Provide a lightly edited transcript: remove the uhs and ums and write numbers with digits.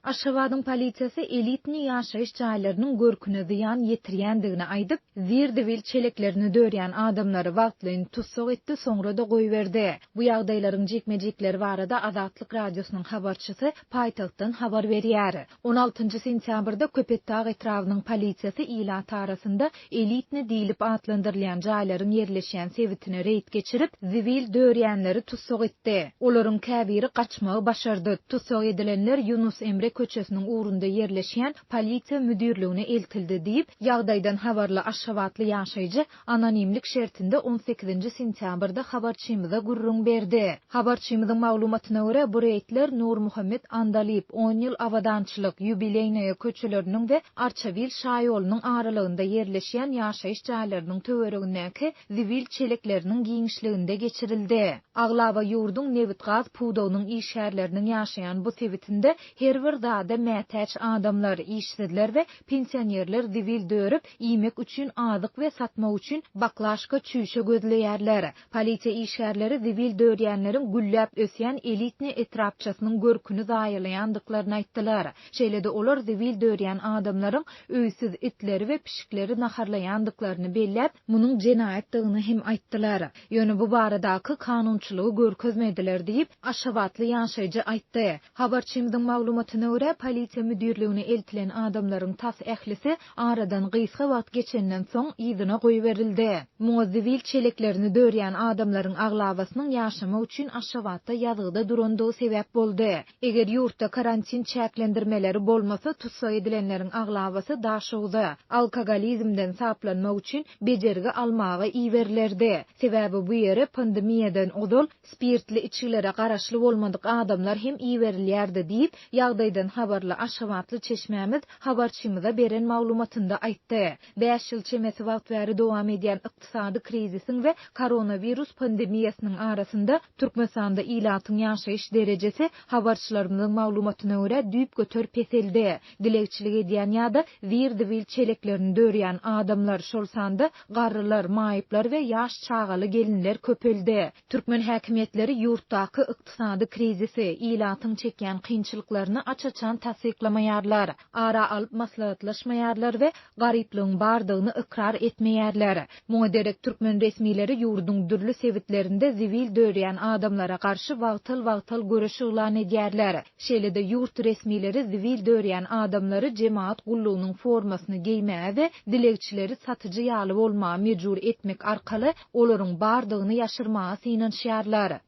Aşgabadyň polisiýasy elitniý ýaşaýyş jaýlarynyň görküne zyýan ýetirýändigini aýdyp, zir-zibil çeleklerini dörýän adamlary wagtlaýyn tussag etdi, soňra-da goýberdi. Bu ýagdaýlaryň jikme-jikleri barada Azatlyk Radiosynyň habarçysy paýtagtdan habar berýär. On altynjy sentýabrda Köpetdag etrabynyň polisiýasy ilat arasynda elitniý diýlip atlandyrylýan jaýlaryň ýerleşýän sebitine reýd geçirip, zibil dörýänleri tussag etdi. Olaryň käbiri gaçmagy başardy. Tussag edilenler Ýunus Emre köçesiniň ugrunda ýerleşýän polisiýa müdirligine eltildi diýip, ýagdaýdan habarly aşgabatly ýaşaýjy anonimlik şertinde on sekizinji sentýabrda habarçymyza gürrüň berdi. Habarçymyzyň maglumatyna görä, bu reýdler Nurmuhammet Andalyp, On ýyl abadançylyk, Ýubileýnaýa köçeleriniň we Arçabil şaýolunyň aralygynda ýerleşýän ýaşaýyş jaýlarynyň töweregindäki zibil çelekleriniň giňişliginde geçirildi. Aglaba ýurduň nebit-gaz pudagynyň işgärleriniň ýaşaýan bu sebitinde her bir zada mätäç adamlar, işsizler we pensionerler zibil dörüp, iýmek üçin azyk we satmak üçin baklaşka çüýşe gözleýärler. Polisiýa işgärleri zibil dörýänleriň gülläp ösýän Elitnyý etrapçasynyň görküni zaýalaýandyklaryny aýtdylar. Şeýle-de olar zibil dörýän adamlaryň öýsüz itleri we pişikleri naharlaýandyklaryny belläp, munuň jenaýatdygyny hem aýtdylar. Ýöne bu baradaky kanunçylygy görkezmediler diýip, aşgabatly ýaşaýjy aýtdy. Habarçymyzyň maglumatyna görä, polisiýa müdirligine eltilen adamlaryň tas ählisi aradan gysga wagt geçenden soň yzyna goýberildi. Muňa zibil çeleklerini dörýän adamlaryň aglabasynyň ýaşamak üçin Aşgabatda ýazgyda durandygy sebäp boldy. Eger ýurtda karantin çäklendirmeleri bolmasa, tussag edilenleriň aglabasy Daşoguza, alkogolizmden saplanmak üçin bejergi almaga iberilerdi. Sebäbi bu ýere pandemiýadan ozal spirtli içgilere garaşly bolmadyk adamlar hem iberilýärdi diýip, ýagdaýdan habarly aşgabatly çeşmämiz habarçymyza beren maglumatynda aýtdy. Bäş ýyl çemesi wagt bäri dowam edýän ykdysady krizisiň we koronawirus pandemiýasynyň arasynda Türkmenistanda ilatyň ýaşaýyş derejesi, habarçylarymyzyň maglumatyna görä, düýpgöter peseldi. Dilegçilik edýän ýa-da zir-zibil çeleklerini dörýän adamlar, şol sanda garrylar, maýyplar we ýaş çagaly gelinler köpeldi. Türkmen häkimiýetleri ýurtdaky ykdysady krizisi, ilatyň çekýän kynçylyklaryny aç-açan tassyklamaýarlar, ara alyp maslahatlaşmaýarlar we garyplygyň bardygyny ykrar etmeýärler. Muňa derek türkmen resmileri ýurduň dürli sebitlerinde zibil dörýän adamlara garşy wagtal-wagtal göreş yglan edýärler. Şeýle-de ýurt resmileri zibil dörýän adamlary jemagat gullugynyň formasyny geýmäge we dilegçileri satyjy ýaly bolmaga mejbur etmek arkaly olaryň bardygyny ýaşyrmaga synanyşýarlar.